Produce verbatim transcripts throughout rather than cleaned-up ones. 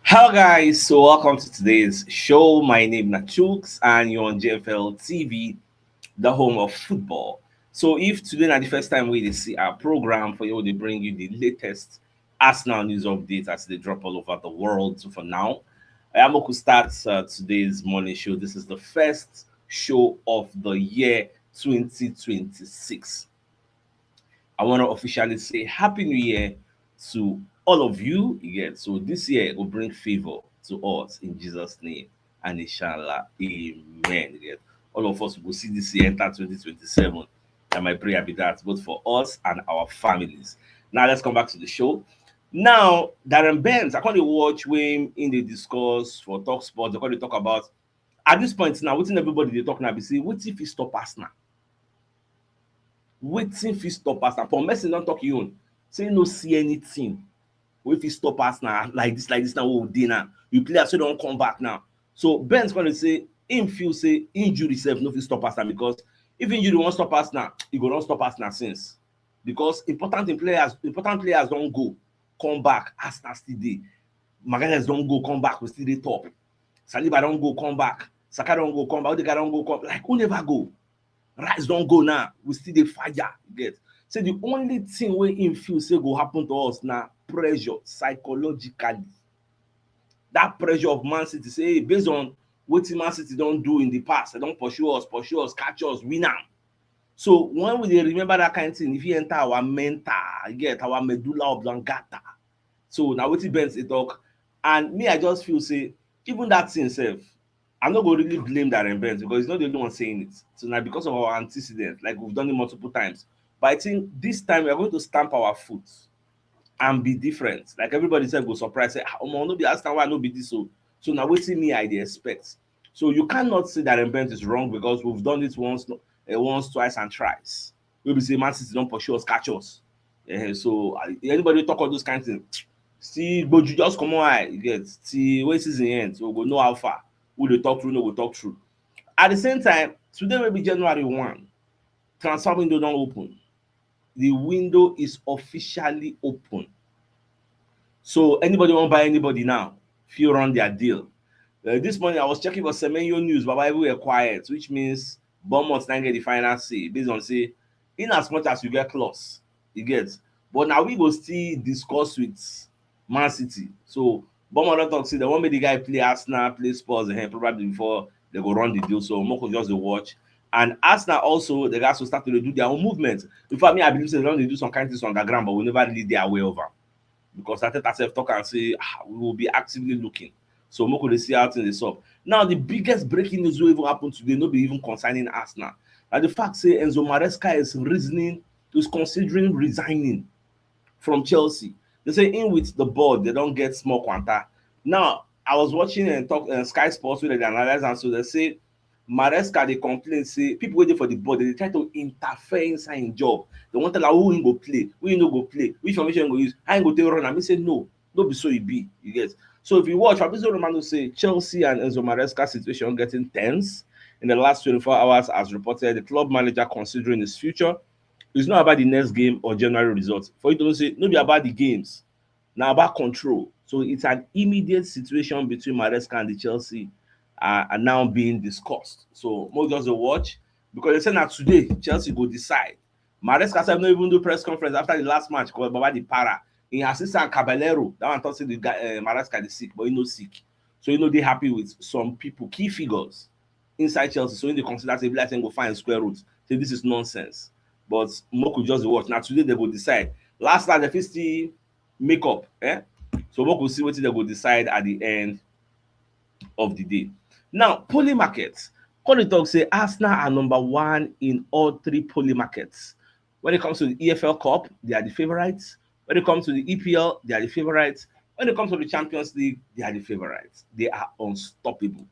Hello guys, so welcome to today's show. My name is Nachooks and you're on J F L T V, the home of football. So if today na the first time we dey see our program, for you, they bring you the latest Arsenal news updates as they drop all over the world. So for now, I am going to start uh, today's morning show. This is the first show of the year twenty twenty-six. I want to officially say Happy New Year to all of you again. So this year will bring favor to us in Jesus' name. And inshallah, amen. Again. All of us will see this year enter twenty twenty-seven. And my prayer be that both for us and our families. Now let's come back to the show. Now, Darren Bent, I can't watch him in the discourse for Talk Sports. They can't talk about at this point now, wetin everybody dey talk now be say, wetin fit stop us now? Wetin fit stop us now? Paul Merson don talk him own. Say no see anything. Wey fit stop us now? Like this, like this now, we dey now. You play as you don't come back now. So Ben's gonna say him feel say injury self no fit stop us now, because if injury won't stop us now, he go don't stop us now since. Because important players, important players don't go, come back, Arsenal still dey. Magalhaes don't go, come back, we still dey top. Saliba don't go, come back. Saka don't go, come back. Odegaard don't go, come. Like, who never go? Rice don't go now. We still dey fire. You get? Say the only thing wey him feel say go happen to us na pressure psychologically. That pressure of Man City, say, hey, based on wetin Man City don't do in the past, they don't pursue us, pursue us, catch us, win am. So when we dey remember that kind of thing, if you enter our mental, you get, our medulla oblongata. So now wetin Benz dey talk, and me, I just feel say even that thing sef, I no go really blame Darren Bent because he's not the only one saying it. So now because of our antecedent, like, we've done it multiple times. But I think this time we are going to stamp our foot and be different. Like, everybody sef go surprise, say, ah, omo, no be Arsenal, why no be this? So, so now wetin me I dey expect. So you cannot say Darren Bent is wrong because we've done it once, no, eh, once, twice, and thrice. We be say Man City don't pursue us, catch us. Eh, so uh, anybody talk all those kind of things, see, but you just come on, I get, see, when season ends, we go know how far. Who dey talk true, no go talk true. At the same time, today will be January one. Transfer window don't open. The window is officially open. So anybody want buy anybody now, if you run their deal. Uh, this morning I was checking for Semenyo news, but everywhere quiet, which means Bournemouth not get the final say based on say, in as much as you get clause, you get. But now we go still discuss with Man City. So Bournemouth don't talk, see, they want me the guy play Arsenal, play Spurs, and probably before they go run the deal. So Moko just the watch. And Arsenal also, they got to start to do their own movement. In fact, me, I believe say they don't do some kind of things on the ground, but we never really dey aware of am. Because Arteta sef talk and say, ah, we will be actively looking. So Moko, they see how things is up. Now, the biggest breaking news will even happen today, no be even concerning Arsenal. Now, the fact say Enzo Maresca is reasoning, is considering resigning from Chelsea. They say in with the board, they don't get small quanta. Now, I was watching and talk uh, Sky Sports with the analyze, and so they say Maresca, they complain, say people waiting for the board, they try to interfere inside his job. They want to tell her who he go play, who he no go play, which formation he go use, how he go take run. I mean, say no, no be so he be, you get. So if you watch, Fabrizio Romano say Chelsea and Enzo Maresca situation getting tense in the last twenty-four hours as reported. The club manager considering his future. It's not about the next game or January results. For you to say, no be about the games, now about control. So it's an immediate situation between Maresca and the Chelsea uh, are now being discussed. So more just a watch, because they say now today Chelsea go decide. Maresca said no even do press conference after the last match called Baba the Para. In assistant Caballero, that one talks to the guy uh, Maresca the sick, but he no sick. So you know they happy with some people, key figures inside Chelsea. So when they consider say like go find square roots, say this is nonsense. But Moko just watch. Now today they go decide. Last night they fit still make up. Eh? So Moko see what they go decide at the end of the day. Now, poly markets. Call the talk say Arsenal are number one in all three poly markets. When it comes to the E F L Cup, they are the favorites. When it comes to the E P L, they are the favorites. When it comes to the Champions League, they are the favorites. They are unstoppable.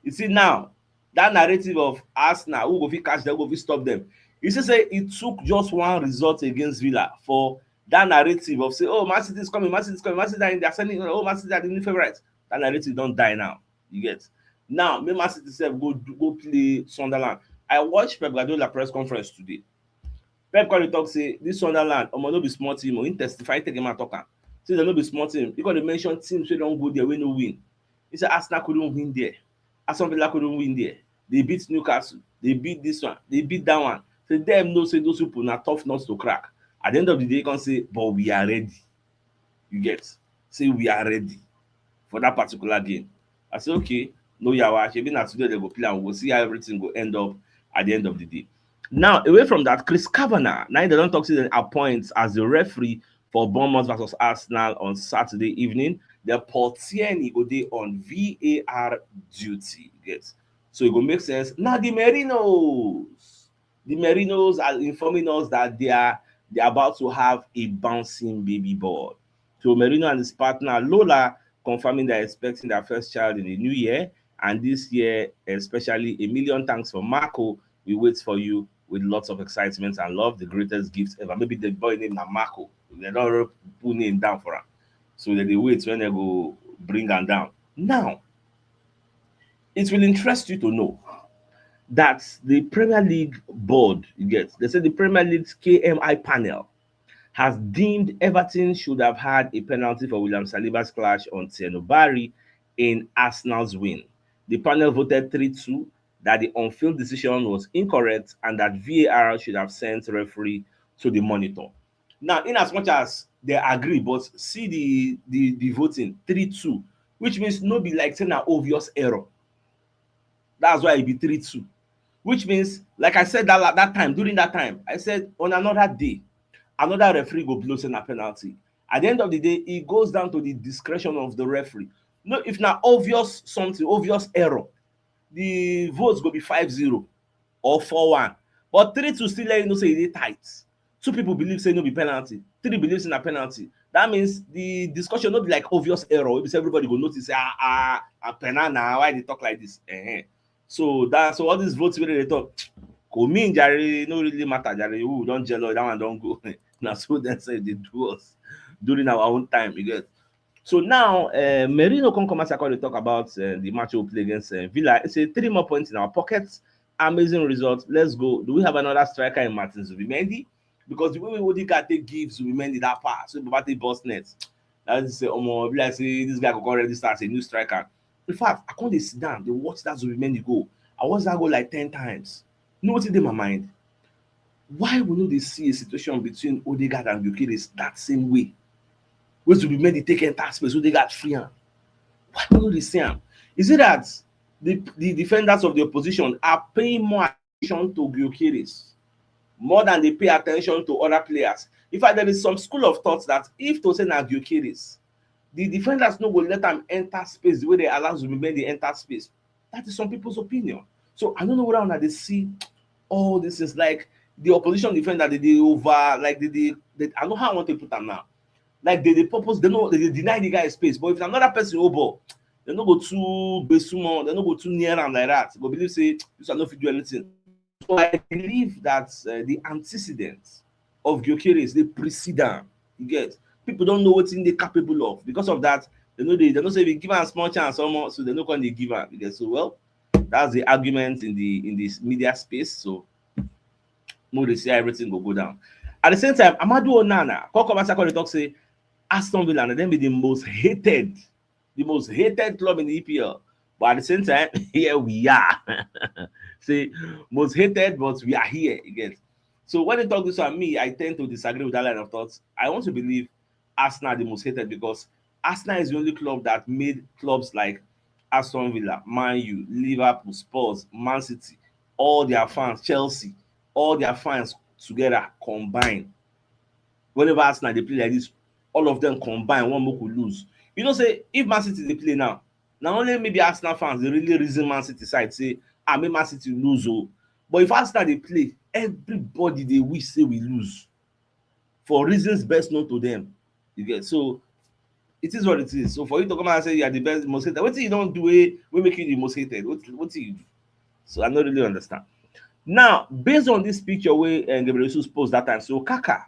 You see now, that narrative of Arsenal, who go fit catch them, who go fit stop them. You see, say it took just one result against Villa for that narrative of say, oh, Man City is coming, Man City is coming, Man City are in, they are sending, oh, Man City are the new favorites. That narrative don't die now. You get. Now, me Man City sef go go play Sunderland. I watched Pep Guardiola press conference today. Pep come dey talk say this Sunderland, omo, no be small team. He testify, take him and talk am. Say dem no be small team. He come dey mention teams wey don go there wey no win. He say Arsenal couldn't win there. Aston Villa couldn't win there. They beat Newcastle. They beat this one. They beat that one. Say dem know say those people na tough nuts to crack. At the end of the day, he come say, "But we are ready." You get? Say, "We are ready for that particular game." I say, "Okay, no yawa. Shebi na today they go play and we'll see how everything go end up at the end of the day." Now, away from that, Chris Kavanagh, now they don talk say dem appoint as the referee for Bournemouth versus Arsenal on Saturday evening. The Portieni go dey on V A R duty. Yes. So it go make sense. Now the Merinos, the Merinos are informing us that they are, they are about to have a bouncing baby boy. So Merino and his partner Lola confirming they're expecting their first child in the new year. And this year, especially, a million thanks for Marco. We wait for you with lots of excitement and love. The greatest gift ever. Maybe the boy name na Marco. They don already put name down for am. So they dey wait when they go bring am down. Now, it will interest you to know that the Premier League board, you get, they say the Premier League's K M I panel has deemed Everton should have had a penalty for William Saliba's clash on Tienobari in Arsenal's win. The panel voted three two that the on-field decision was incorrect and that V A R should have sent referee to the monitor. Now, in as much as they agree, but see the the, the voting, three two, which means no be like say na obvious error. That's why it be three two. Which means, like I said that, that time, during that time, I said on another day, another referee go blow say na penalty. At the end of the day, it goes down to the discretion of the referee. No, if na obvious something, obvious error, the votes go be five zero or four one. But three two still let you know say e dey tight. Two people believe say no be penalty. Three believe say na penalty. That means the discussion no be like obvious error wey be say everybody go notice say, "Ah, ah, ah, penal na, why they talk like this?" Ehen. So that, so all these votes wey they talk, go mean jare, no really matter jare. Who don jealous, that one don go. Na so dem say they do us during our own time, you get. So now, uh, Merino come come as I call to talk about uh, the match we play against uh, Villa. It's a three more points in our pockets. Amazing result. Let's go. Do we have another striker in Martin Zubimendi? Because the way we Odegaard take give Zubimendi that pass, so Baba take burst net. That's say, "Omo, be like say this guy go come register as a new striker." In fact, I come dey sit down, dey watch that Zubimendi goal. I watch that goal like ten times. You know wetin dey my mind? Why we no dey see a situation between Odegaard and Gyökeres that same way? Wey Zubimendi take enter space, Odegaard free am. Why we no dey see am? Is it that the, the defenders of the opposition are paying more attention to Gyökeres more than they pay attention to other players? In fact, there is some school of thought that if to say na Gyökeres, the defenders no go let am enter space the way they allow Zubimendi enter space. That is some people's opinion. So I don't know whether una dey see all this is like the opposition defender, they dey over, like, they dey, they, I know how I want to put am now. Like, they dey purpose, they no, they dey deny the guy space. But if another person hold ball, they no go too besumo, they no go too near am like that. Go believe say this one no fit do anything. So I believe that uh, the antecedent of Gyökeres dey precede am. You get? People don know wetin dey capable of. Because of that, they know they, they know say if you give am small chance, almost, so they no come dey give am. You get? So, well, that's the argument in the, in this media space. So mo dey see how everything go go down. At the same time, Amadou Onana come come outside come dey talk say Aston Villa na dem be the most hated, the most hated club in the E P L. But at the same time, here we are. Say most hated, but we are here again. So when they talk this one, me, I tend to disagree with that line of thoughts. I want to believe Arsenal are the most hated because Arsenal is the only club that made clubs like Aston Villa, Man U, Liverpool, Spurs, Man City, all their fans, Chelsea, all their fans together combined. Whenever Arsenal dey play like this, all of them combine, one make we lose. You know say if Man City dey play now, na only maybe Arsenal fans dey really reason Man City side say, "Ah, make Man City lose o." But if Arsenal dey play, everybody dey wish say we lose for reasons best known to them. You get? So it is what it is. So for you to come and say you are the best, most hated, wetin you don do wey, wey make you the most hated? What, wetin you do? So I no really understand. Now, based on this picture wey uh, Gabriel Jesus post that time, so Kaka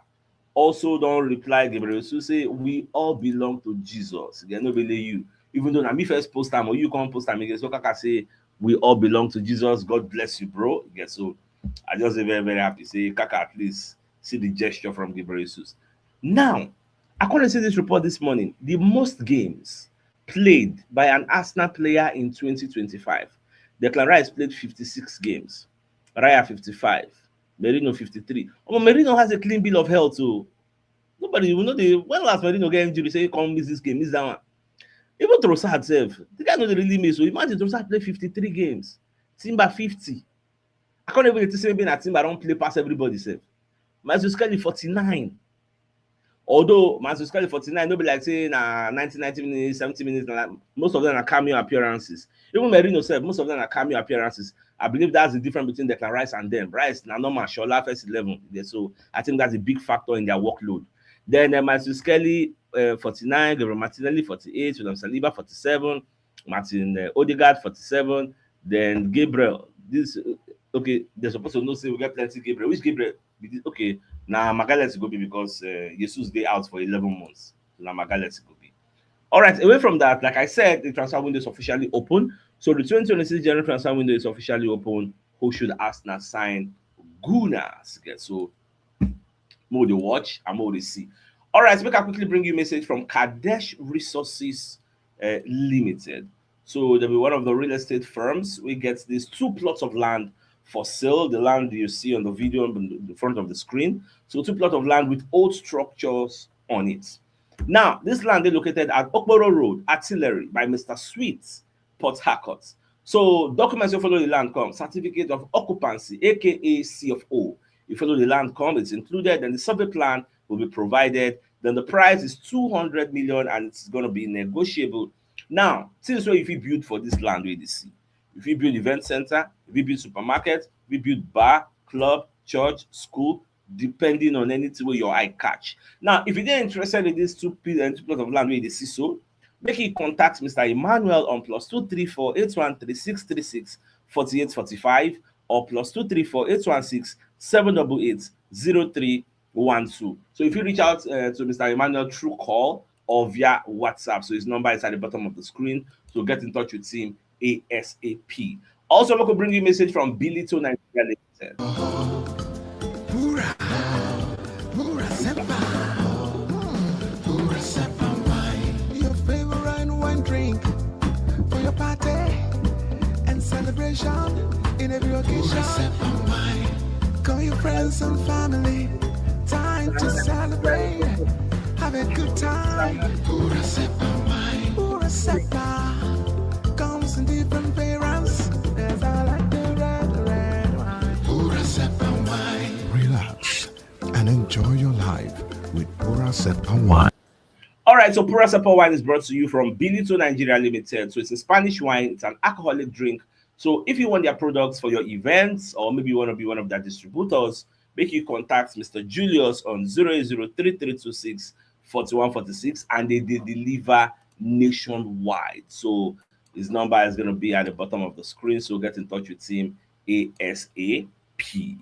also don reply Gabriel Jesus say, "We all belong to Jesus." They no be you. Even though na me first post am or you come post am again, so Kaka say, "We all belong to Jesus. God bless you, bro." Yeah, so I just dey very, very happy. Say Kaka at least see the gesture from Gabriel Jesus. Now, According to this report this morning, the most games played by an Arsenal player in twenty twenty-five. Declan Rice played fifty-six games, Raya fifty-five, Merino fifty-three. Oh, Merino has a clean bill of health, so nobody will know the when last Merino get injury, say come miss this game, miss that one. Even Trossard sef, the guy no dey really miss. So imagine Trossard play fifty-three games, Timber fifty. I can't even think say maybe na Timber don play pass everybody sef. Matheus Kelly forty-nine. Although Matheus Kelly forty-nine, no be like say na ninety, ninety minutes, seventy minutes, na like, most of them are cameo appearances. Even Merino sef, most of them are cameo appearances. I believe that's the difference between Declan Rice and them. Rice na normal, Shola first eleven. Yeah, so I think that's a big factor in their workload. Then uh, Matheus Kelly, uh, forty-nine, Gabriel Martinelli, forty-eight, William Saliba, forty-seven, Martin uh, Odegaard, forty-seven, then Gabriel. This, uh, okay, they're supposed to know say we get plenty Gabriel. Which Gabriel? Be this- Okay, now Magalhaes go be because uh, Jesus dey out for eleven months. So now Magalhaes go be. All right, away from that, like I said, the transfer window is officially open. So the twenty twenty-six January transfer window is officially open. Who should Arsenal sign? Gunners. Okay, so more they watch and more they see. All right, make I quickly bring you a message from Kadesh Resources uh, Limited. So they'll be one of the real estate firms. We get these two plots of land for sale. The land you see on the video in front of the screen. So two plots of land with old structures on it. Now, this land is located at Okporo Road, Artillery, by Mister Sweet, Port Harcourt. So documents you follow the land come, certificate of occupancy, A K A C of O. You follow the land come, it's included, and the survey plan will be provided. Then the price is two hundred million and it's going to be negotiable. Now, things where if you build for this land, where you see, if you build event center, if you build supermarket, if you build bar, club, church, school, depending on anything where your eye catch. Now, if you dey interested in these two pieces and two plots of land where you see so, make you contact Mister Emmanuel on plus two three four eight one three six three six forty-eight forty-five or plus two three four eight one six seven double eight zero three one two. So if you reach out uh, to Mister Emmanuel through call or via WhatsApp, so his number is at the bottom of the screen. So get in touch with him ASAP. Also, we could bring you a message from Billy to Nigeria Limited. Pura, Pura Sepa, Pura Sepa wine. Your favorite wine drink for your party and celebration in every occasion. Pura Sepa wine. Call your friends and family. Time to celebrate. Have a good time. Pura Sepa wine. Pura Sepa comes in different variants. There's I like the red, red wine. Pura Sepa wine. Relax and enjoy your life with Pura Sepa wine. All right, so Pura Sepa wine is brought to you from Bilito Nigeria Limited. So it's a Spanish wine, it's an alcoholic drink. So if you want their products for your events, or maybe you want to be one of their distributors, make you contact Mister Julius on zero eight zero three three two six forty-one forty-six, and they, they deliver nationwide. So his number is going to be at the bottom of the screen. So get in touch with him ASAP.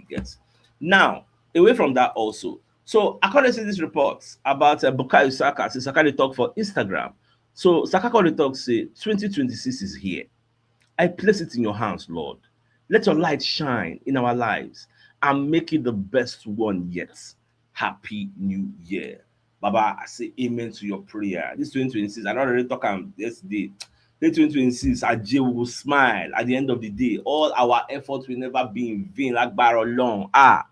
Yes. Now, away from that also. So according to this report about uh, Bukayo Saka, say Saka dey talk for Instagram. So Saka come dey talk say twenty twenty-six is here. I place it in your hands, Lord. Let your light shine in our lives and make it the best one yet. Happy New Year. Baba, I say amen to your prayer. This twenty twenty-six, I don already talk am yesterday. This twenty twenty-six, Ajay, we go smile at the end of the day. All our efforts will never be in vain. Lágbára Ọlọ́run. Ah,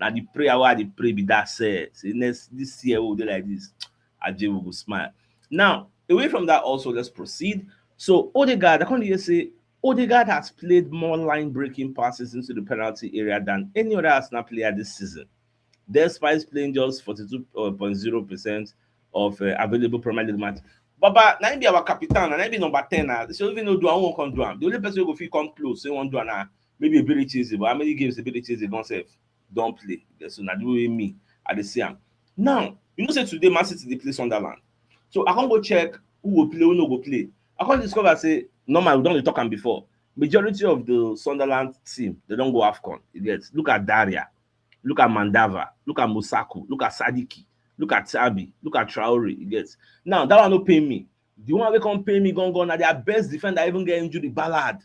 na the prayer wey I dey pray be that, sir. Say next this year we go dey like this. Ajay, we go smile. Now, away from that also, let's proceed. So Odegaard, I come hear say Odegaard has played more line-breaking passes into the penalty area than any other Arsenal player this season, despite playing just forty-two point zero percent of uh, available Premier League matches. Baba, na him be our captain, na him be number ten. Na so even though do I won't come do am. The only person who go fit come close, say one do am na maybe Eberechi Eze, but how many games Eberechi Eze don sef don play? So na the way me I dey see am. Now, you know say today Man City dey play Sunderland. So I come go check who go play, who no go play. I come discover say normal, we don dey talk am before. Majority of the Sunderland team, they don go AFCON. You get, look at Daria, look at Mandava, look at Musaku, look at Sadiki, look at Tabi, look at Traore. You get, now that one no pain me. The one wey come pain me, gone gone, na their best defender even get injury, Ballard.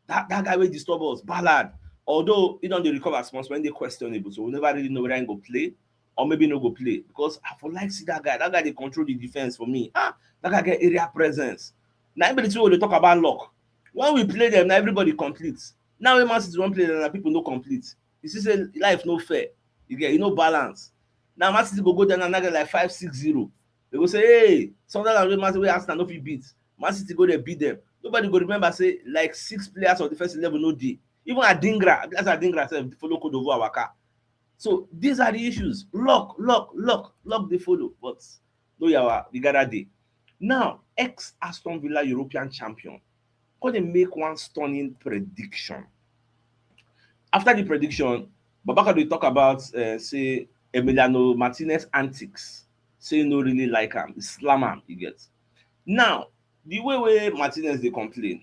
That that guy wey disturb us, Ballard. Although he don dey recover small small, he dey questionable, so we never really know whether he go play or maybe no go play, because I for like see that guy. That guy dey control the defense for me. Ah, that guy get area presence. Na im be the thing wey dey talk about luck. When we play them, na everybody complete. Now when Man City wan play, na people no complete. You see say life no fair. You get, e no balance. Now Man City go go down and get like five six zero. They go say, "Hey, Sunderland wey Man City, wey Arsenal no fit beat." Man City go there beat them. Nobody go remember say like six players of the first eleven no dey. Even Adingra, as Adingra sef follow Kodovo waka. So these are the issues. Luck, luck, luck, luck dey follow. But no yawa, we gather dey. Now, ex Aston Villa European champion come dey make one stunning prediction. After the prediction, Babaka dey talk about, uh, say, Emiliano Martinez antics. Say no really like am, e slam am, you get. Now, the way wey Martinez dey complain,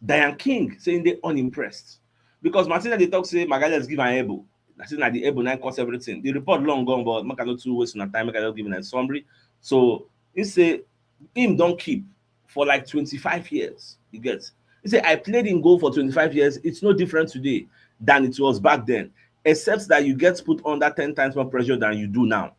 Diane King say im dey unimpressed because Martinez dey talk say Magalhaes give am elbow. I say na the elbow na im cause everything. The report long gone, but make I no too waste una time, make I just give una a summary. So he say him don keep for like twenty-five years. You get? He say, "I played in goal for twenty-five years. It's no different today than it was back then, except that you get put under ten times more pressure than you do now."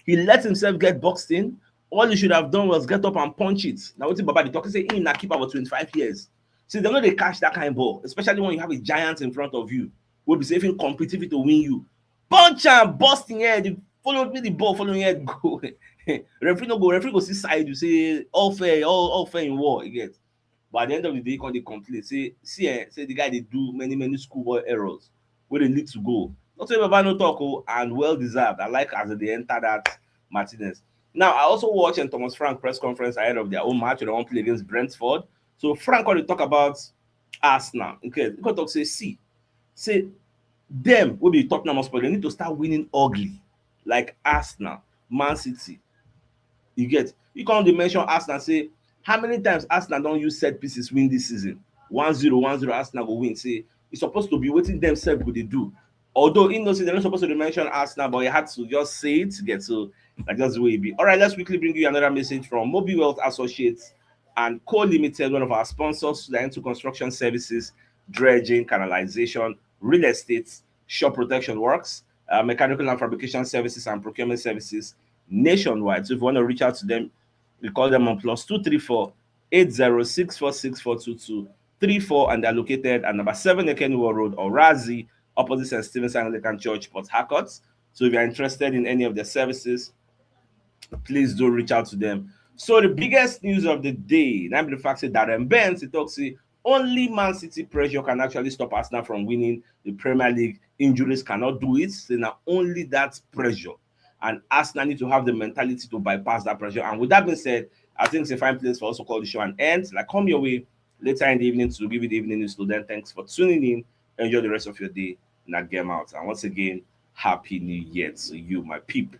He let himself get boxed in. All he should have done was get up and punch it. Na wetin Baba dey talk. He say him na keeper for twenty-five years. See, dem no dey catch that kind ball, especially when you have a giant in front of you wey be say if he compete, if he to win you, punch am, burst him head, follow me the ball, follow him head go. Referee no go, referee go see side you, say all fair, all, all fair in war, you get. But at the end of the day, he come dey complain say, "See, eh, say the guy dey do many, many schoolboy errors wey dey lead to goal." Not say Baba no talk, oh, and well deserved. I like as they enter that Martinez. Now, I also watch and Thomas Frank press conference ahead of their own match wey they wan play against Brentford. So Frank come dey talk about Arsenal. Okay, he come talk say, "See, say them wey be Tottenham Hotspur, they need to start winning ugly, like Arsenal, Man City." You get? He come dey mention Arsenal, say how many times Arsenal don use set pieces win this season. One zero, one zero, Arsenal go win. Say e suppose to be wetin dem sef go dey do. Although he know say they're not supposed to mention Arsenal, but he had to just say it to get, so that's just the way it be. All right, let's quickly bring you another message from Mobi Wealth Associates and Co Limited, one of our sponsors. They're into construction services, dredging, canalization, real estate, shop protection works, uh, mechanical and fabrication services, and procurement services nationwide. So if you want to reach out to them, you call them on plus two three four, eight zero six four six four two two three four, and they're located at number seven Ekenuo Road, Orazi, opposite Saint Stephen's Anglican Church, Port Harcourt. So if you're interested in any of their services, please do reach out to them. So the biggest news of the day, na be the fact say Darren Bent, he talk say only Man City pressure can actually stop Arsenal from winning the Premier League. Injuries cannot do it. Say na only that pressure. And Arsenal need to have the mentality to bypass that pressure. And with that being said, I think it's a fine place for us to call the show an end. Like, come your way later in the evening to give you the evening news. So then, thanks for tuning in. Enjoy the rest of your day. Now, game out. And once again, Happy New Year to you, my peep.